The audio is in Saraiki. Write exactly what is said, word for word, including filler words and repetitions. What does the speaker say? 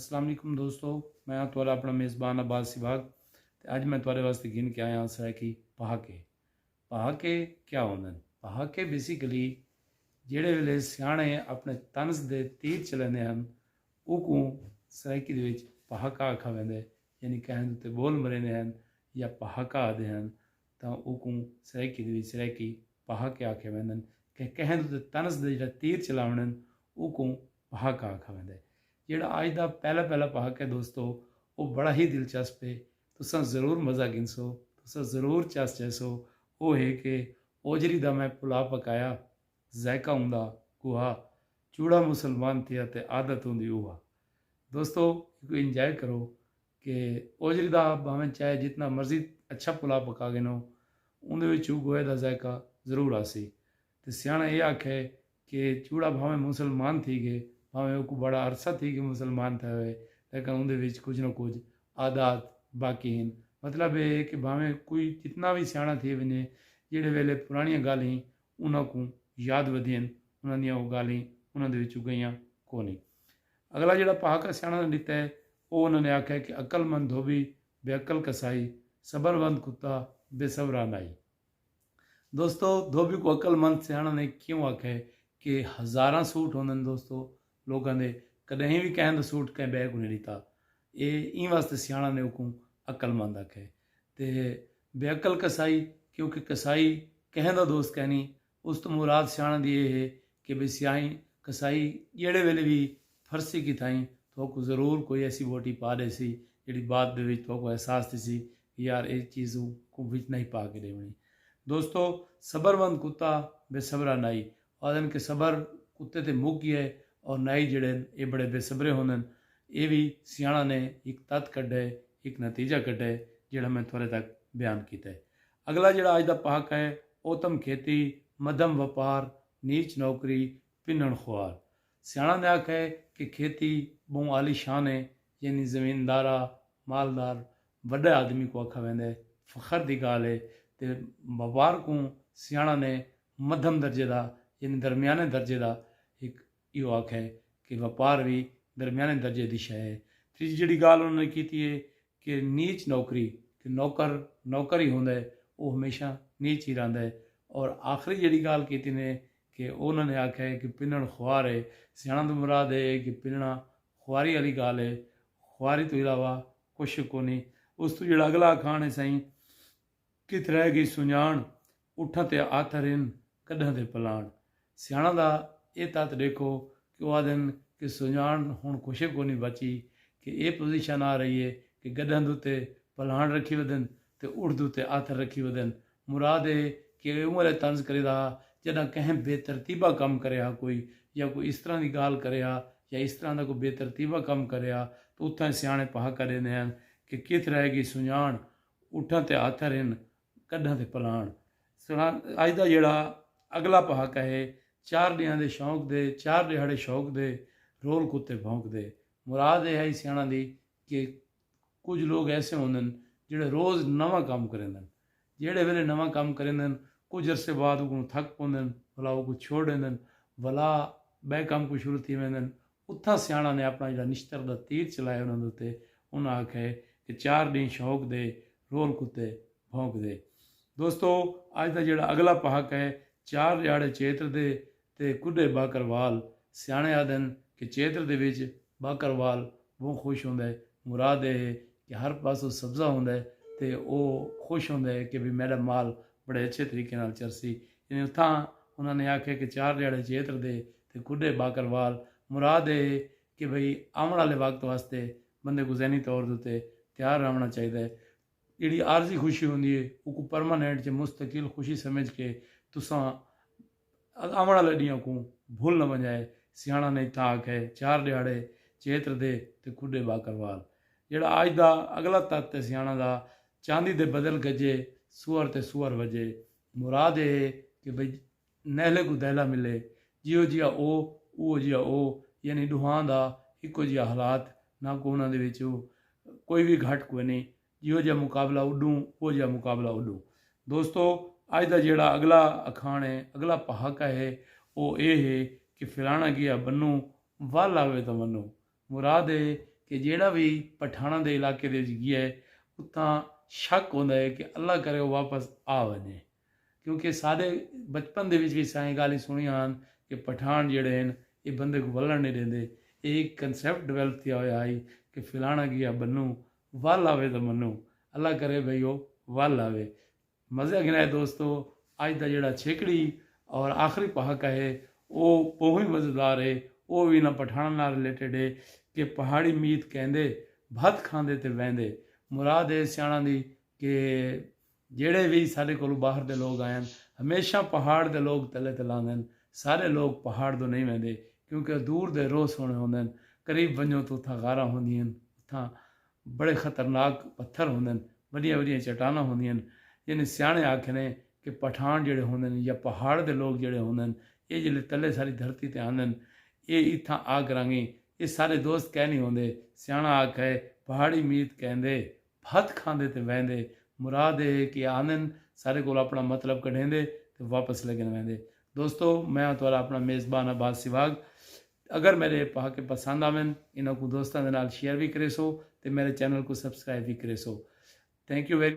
السلام علیکم دوستو، میں ہاں تہاݙا اپݨا میزبان عباس سباگ۔ تے اڄ میں تہاݙے واسطے گھن کے آیا ہاں سرائیکی پہاکے۔ پہاکے کیا ہوندن؟ پہاکے بیسیکلی جیڑھے ویلے سیاݨے اپݨے طنز دے تیر چلیندے ہن، اوکوں سرائیکی دے وچ پہاکا آکھا ویندے، یعنی کہیں دے تے ٻول مریندے ہن یا پہاکا آہدے ہن، تاں اوکوں سرائیکی دے وچ سرائیکی پہاکے آکھے ویندن۔ کہ کہیں دے تے طنز دے جیڑھا تیر چلاوݨن، اوکوں پہاکا آکھا ویندے۔ جیڑھا اڄ دا پہلا پہلا پہاکا ہے دوستو، او بڑا ہی دلچسپ ہے۔ تساں ضرور مزہ گھنسو، تساں ضرور چس چیسو۔ او ہے کہ اوجری دا میں پلا پکایا، ذائقہ ہوندا کوہا، چوڑا مسلمان تھیا تے عادت ہوندی اوہا۔ دوستو، ایکوں انجوائے کرو کہ اوجری دا بھاویں چاہے جتنا مرضی اچھا پلا پکا گھنو، اوندے وچ او گوہے دا ذائقہ ضرور آسی۔ تے سیاݨا اے آکھے کہ چوڑا بھاویں مسلمان تھی ڳئے، بھاویں اوکوں بڑا عرصہ تھی ڳئے مسلمان تھئے ہوئے، لیکن اوندے وچ کجھ نہ کجھ عادات باقی ہن۔ مطلب اے ہے کہ بھاویں کوئی جتنا وی سیاݨا تھی ونڄے، جیڑھے ویلے پراݨیاں ڳالھیں انہاں کوں یاد ودھین، انہاں دیاں او ڳالھیں انہاں دے وچوں ڳئیاں کونی۔ اڳلا جیڑھا پہاکا سیاݨا نے ݙتا ہے، او انہاں نے آکھیا کہ عقل مند دھوٻی، بے عقل قصائی، صبر مند کتا، بے صبرا نائی۔ دوستو، دھوٻی کوں عقل مند سیاݨا نے کیوں آکھیا ہے کہ ہزاراں سوٹ ہوندن دوستو لوکاں دے، کݙہیں وی کہیں دا سوٹ کہیں ٻئے کوں نہیں ݙتا۔ اے ایں واسطے سیاݨا نے اوکوں عقل مند آکھیا ہے۔ تے بے عقل قصائی، کیونکہ قصائی کہیں دا دوست کائنی۔ اس توں مراد سیاݨا دی اے ہے کہ بھئی سیاہیں قصائی جیڑھے ویلے وی پھرسی کتھائیں، تہاکوں ضرور کوئی ایسی ووٹی پا ݙیسی جیڑھی بعد دے وچ تہاکوں احساس تھیسی کہ یار اے چیز کوں وچ نہیں پا کے ݙیوݨی۔ دوستو، صبر مند کتا بے صبرا نائی۔ آہدن کہ صبر کتے تے مک ڳیا ہے اور نائی جیڑھے ہن اے بڑے بے صبرے ہوندن۔ اے وی سیاݨا نے ہک تت کڈھے، ہک نتیجہ کڈھے، جیڑھا میں تہاݙے تک بیان کیتا ہے۔ اڳلا جیڑھا اڄ دا پہاکا ہے، اوتم کھیتی، مدھم وپار، نیچ نوکری، پنݨ خوار۔ سیاݨا نے آکھیا ہے کہ کھیتی ٻہوں عالی شان ہے، یعنی زمیندارا، مالدار، وݙے آدمی کوں آکھا ویندا ہے، فخر دی ڳالھ ہے۔ تے وپار کوں سیاݨا نے مدھم درجے دا، یعنی درمیانے درجے دا ہک ایہو آکھیا ہے کہ وپار وی درمیانے درجے دی شے ہے۔ تریجھی جیڑھی ڳالھ انہاں نے کیتی ہے کہ نیچ نوکری، کہ نوکر نوکر ہی ہوندا ہے، او ہمیشہ نیچ ہی رہندا ہے۔ اور آخری جیڑھی ڳالھ کیتی نے کہ انہاں نے آکھیا ہے کہ پنݨ خوار ہے۔ سیاݨا توں مراد ہے کہ پنݨا خواری والی ڳالھ ہے، خواری توں علاوہ کجھ کونی۔ اس توں جیڑھا اڳلا اکھاݨ ہے سائیں، کتھ رہ ڳئی سنڄاݨ، اٹھاں تے آتھر ہن، کݙاں تے پلاݨ۔ سیاݨاں دا اے تت ݙیکھو کہ او آہدن کہ سنڄاݨ ہݨ کجھ کونی بچی، کہ اے پوزیشن آ رہی ہے کہ گݙاں دے اتے پلاݨ رکھی ودن تے اٹھ دے اتے آتھر رکھی ودن۔ مراد اے کہ اے اوں ویلے طنز کریدا ہا جݙاں کہیں بے ترتیبا کم کرے ہا کوئی، یا کوئی اس طرح دی ڳالھ کرے ہا، یا اس طرح دا کوئی بے ترتیبا کم کرے ہا، تاں اتھاں سیاݨے پہاکا ݙیندے ہن کہ کتھ رہ ڳئی سنڄاݨ، اٹھاں تے آتھر ہن، کݙاں تے پلاݨ۔ سݨا، اڄ دا جیڑھا اڳلا پہاکا ہے، چار ݙینہاں دے شوق دے، چار ݙیہاڑے شوق دے، رول کتے بھونک دے۔ مراد اے ہئی سیاݨاں دی کہ کجھ لوک ایسے ہوندن جیڑھے روز نواں کم کریندن۔ جیڑھے ویلے نواں کم کریندن، کجھ عرصے بعد اوکوں تھک پوندن، بھلا اوکوں چھوڑ ݙیندن، بھلا ٻئے کم کوں شروع تھی ویندن۔ اتھاں سیاݨاں نے اپݨا جیڑھا نشتر دا تیر چلایا انہاں دے اتے، انہاں آکھیا ہے کہ چار ݙینہہ شوق دے، رول کتے بھونک دے۔ دوستو، اڄ دا جیڑھا اڳلا پہاکا ہے، چار ݙیہاڑے چیتر دے تے کݙے ٻاکروال۔ سیاݨے آہدن کہ چیتر دے وچ ٻاکروال ٻہوں خوش ہوندا ہے۔ مراد اے ہے کہ ہر پاسوں سبزہ ہوندا ہے تے او خوش ہوندا ہے کہ بھئی میݙا مال بڑے اچھے طریقے نال چرسی۔ یعنی اتھاں انہاں نے آکھیا کہ چار ݙیہاڑے چیتر دے تے کݙے ٻاکروال۔ مراد اے ہے کہ بھئی آوݨ والے وقت واسطے بندے کوں ذہنی طور دے اتے تیار رہوݨا چاہیدا ہے۔ جیڑھی عارضی خوشی ہوندی ہے، اوکوں پرماننٹ تے مستقل خوشی سمجھ کے تساں آوݨ والے ݙینہاں کوں بھل نہ ونڄائے۔ سیاݨاں نے اتھاں آکھیا ہے، چار ݙیہاڑے چیتر دے تے کݙے ٻاکروال۔ جیڑھا اڄ دا اڳلا تت ہے سیاݨاں دا، چاندی دے بدل گجے، سوہر تے سوہر وڄے۔ مراد اے ہے کہ بھئی نیلے کوں دیلا ملے، جیہو جیہا او، اوہو جیہا او، یعنی ݙوہاں دا ہکو جیہا حالات، نہ کو انہاں دے وچ کوئی وی گھٹ کوئی نی، جیہو جیہا مقابلہ اݙوں، اوہو جیہا مقابلہ اݙوں۔ دوستو، اڄ دا جیڑھا اڳلا اکھاݨ ہے، اڳلا پہاکا ہے، او اے ہے کہ فلاݨا ڳیا ٻنوں، ول آوے تاں ونوں۔ مراد اے کہ جیڑھا وی پٹھاناں دے علاقے دے وچ ڳیا ہے، اتھاں شک ہوندا ہے کہ اللہ کرے او واپس آ ونڄے۔ کیونکہ ساݙے بچپن دے وچ وی اساں اے ڳالھیں سُݨیاں ہن کہ پٹھان جیڑھے ہن، اے بندے کوں ولݨ نی ݙیندے۔ اے ہک کنسیپٹ ڈیولپ تھیا ہویا ہئی کہ فلاݨا ڳیا ٻنوں، ول آوے تاں منوں۔ اللہ کرے بھئی او ول آوے۔ مزہ گھنائے دوستو، اڄ دا جیڑھا چھیکڑی اور آخری پہاکا ہے، او ٻہوں ہی مزیدار ہے۔ او وی انہاں پٹھاناں نال ریلیٹڈ ہے کہ پہاڑی میت کہندے، بھت کھاندے تے ویندے۔ مراد ہے سیاݨاں دی کہ جیڑھے وی ساݙے کولوں ٻاہر دے لوگ آئن، ہمیشہ پہاڑ دے لوگ تلے تے لاندن۔ سارے لوگ پہاڑ دو نہیں ویندے، کیونکہ دور دے روہ سوہݨے ہوندن۔ قریب ونڄو تاں اتھاں غاراں ہوندین، اتھاں بڑے خطرناک پتھر ہوندن، وݙیاں وݙیاں چٹاناں ہوندین۔ یعنی سیاݨے آکھن کہ پٹھان جیڑھے ہوندن یا پہاڑ دے لوگ جیڑھے ہوندن، اے جیلے تلے ساری دھرتی تے آندن، اے اتھاں آ کرانگی۔ اے سارے دوست کائے نہیں ہوندے۔ سیاݨا آکھے، پہاڑی میت کہندے، بھت کھاندے تے ویندے۔ مراد اے ہے کہ آندن، سارے کول اپݨا مطلب کڈھیندے تے واپس لڳن ویندے۔ دوستو، میں ہاں تہاݙا اپݨا میزبان عباس سواگ۔ اگر میرے پہاکے پسند آون، انہاں کوں دوستاں دے نال شیئر وی کریسو تے میرے چینل کوں سبسکرائب وی کریسو۔ تھینک یو ویری